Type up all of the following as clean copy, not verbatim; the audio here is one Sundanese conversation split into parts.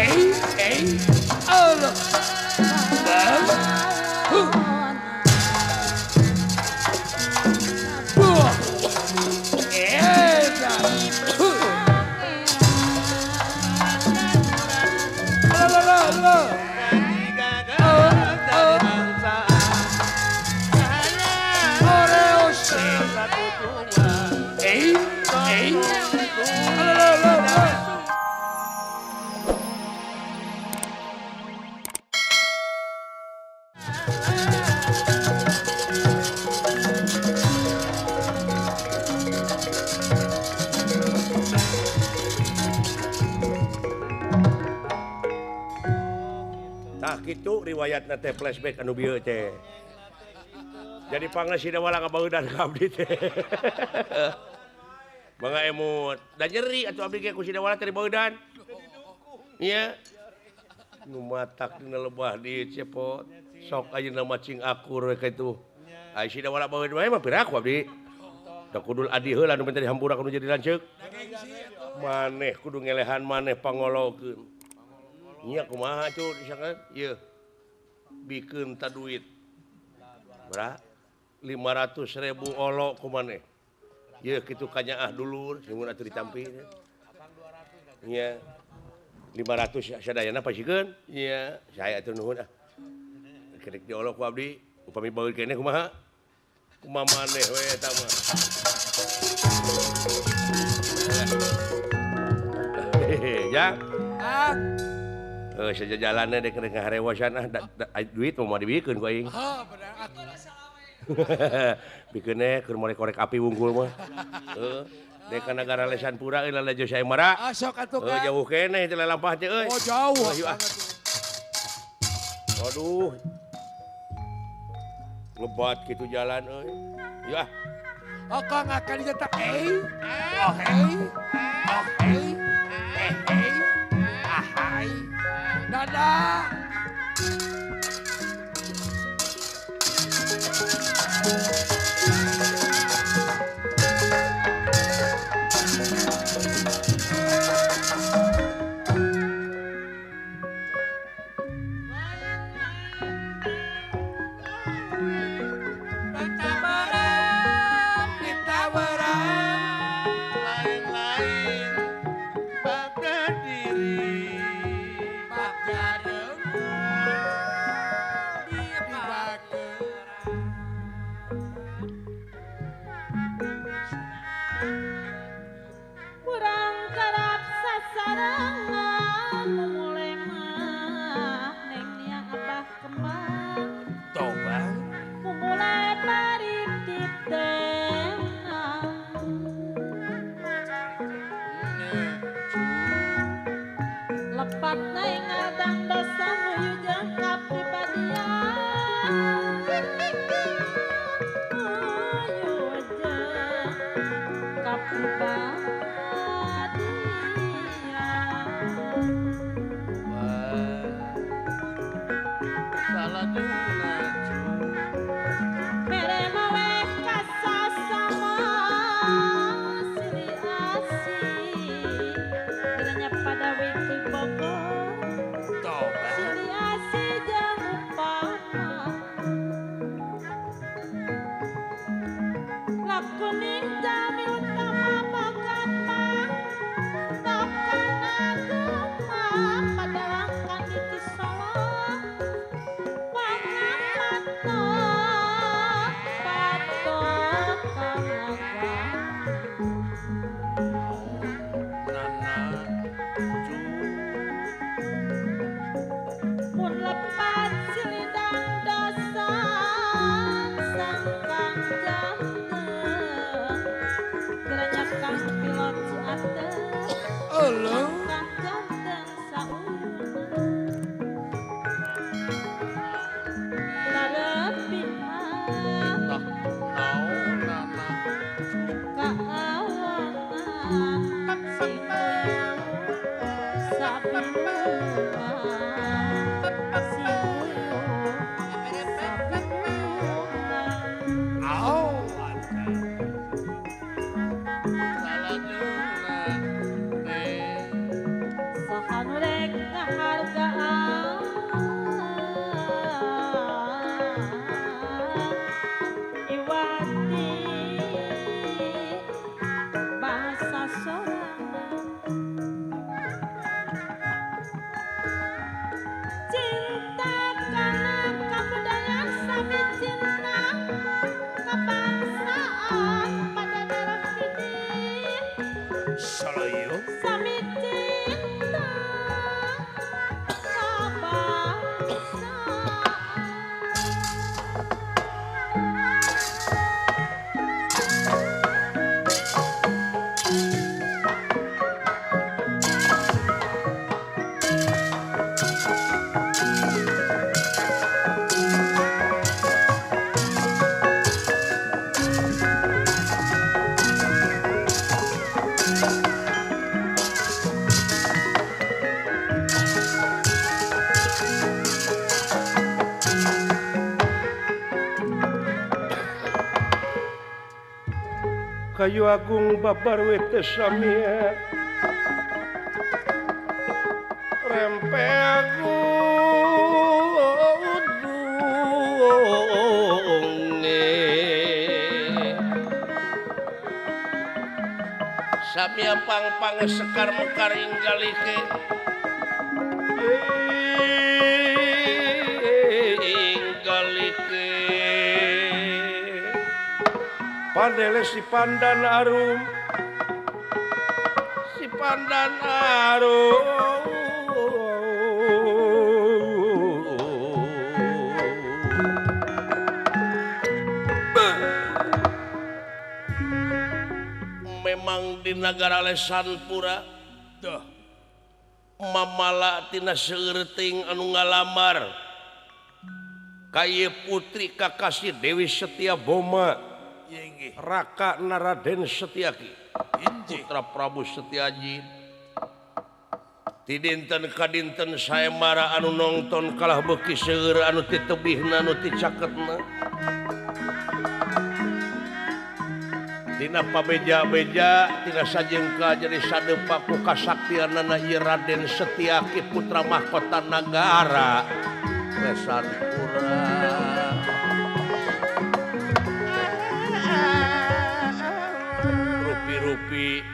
Eh eh Gitu riwayatna teh flashback anu bieu teh. Jadi pangna Sidawala ngabaeudan ka abdi teh. Mangga emut, da nyeri atuh abdi ge ku Sidawala teh dibeudan. Iya. Nu matak dina lebah di cepot, sok ayeuna mah cing akur we kitu. Ai Sidawala baeud wae mah piraku abdi. Da kudul adi heula nu minta dihampura kudu jadi lanceuk. Maneh kudu ngelehan maneh pangolokeun. Nya kumaha cu disangka ieu bikeun ta duit berapa 500.000 olo ku maneh ieu kitu kanyaah dulur sieun atuh ditampi nya 500 sadayana pasikeun nya saya atuh nuhun ah kerek diolo ku abdi upami baeud keneh kumaha kumaha maneh we eta mah hehe ya ah sejajalannya dek rek ngaharewasan ah duit mau dibikeun ku aing. Heuh bener atuh. Bikeun eh keur morek-korek api wungkul mah. Heuh, dek ka nagara Lesan Pura euy lalajo saya mara. Ah sok atuh kan. Heuh jauh keneh teh lalampah teh euy. Oh jauh. Ayo ah. Waduh. Ngebat kitu jalan euy. Yuk ah. Oh kang akan dicetak eh. Oh hey. Oh hey. Eh hey. Ahai. Dadah. Salayo. Sami cinta kabangsaan. Kayu agung babar wete samia rempe agung samia pang-pang sekar mekar inggalike inggalike Pandele si pandan arum si pandan arum Memang di nagara Lesanpura Duh. Mamala tina seueur teuing anu ngalamar ka ieu putri kakasih Dewi Setia Boma Raka Naraden Setiaki Putra Prabu Setiaji ti dinten ka dinten saemara anu nongton kalah beuki seueur anu ti tebihna anu ti caketna dina pabeja-beja tina sajengka jadi sadepa ku kasaktianana ieu Raden Setiaki putra mahkota nagara Lesanpura. Rupi-rupi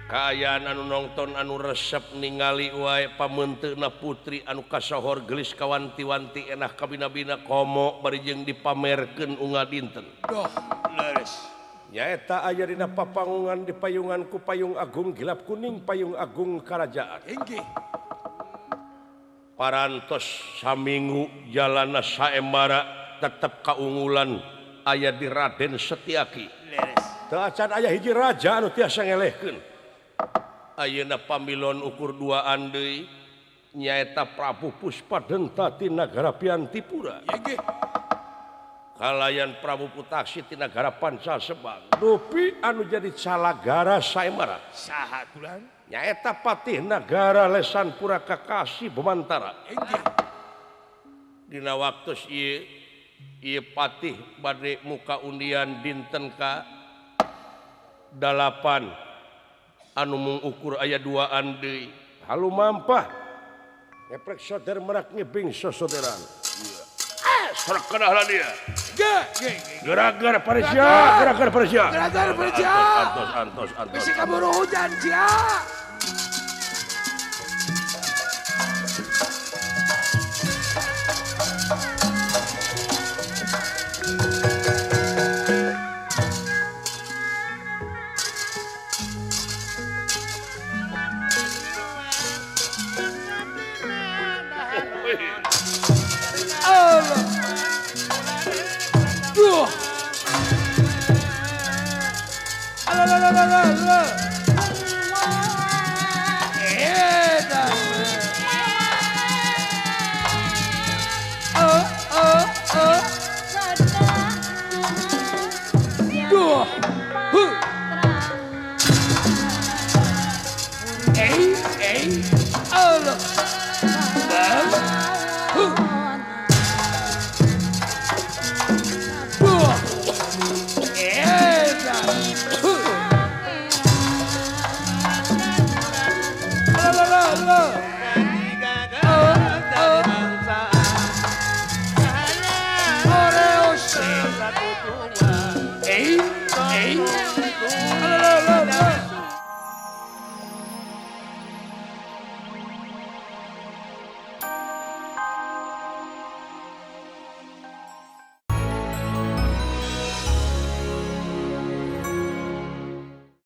kaayaan anu nongton anu resep ningali wae pamenteuna putri anu kasohor gelis kawanti-wanti enah kabina-bina komo bari jeung dipamerkeun unggal dinten. Duh, leres. Nyaeta aya dina papangungan di payungan ku payung agung gilap kuning payung agung karajaan. Inggih. Parantos saminggu jalana saembara tetep kaunggulan aya di Raden Setiaki. Leres. Teu acan aya hiji raja anu tiasa ngelehkeun. Ayeuna pamilon ukur duaan deui nyaeta Prabu Puspadenta ti nagara Piantipura. Inggih. Kalayan Prabu Putaksi ti nagara Pancasebang. Dupi anu jadi calagara saembara. Saha tulang? Nyaeta patih nagara Lesanpura kakasih Bomantara. Inggih. Dina waktu ieu ieu patih bade muka undian dinten ka 8 anu mung ukur aya duaan deui. Halu mampah ngeprek soder merak ngebing sosoderan. Ah, sorak lah dia. Gerak-gerak Paresia, gerak-gerak Paresia. Gerak-gerak Paresia. Antos, antos, antos. Bisi kaburu hujan sia. Duh. Alah, alah, alah, alah.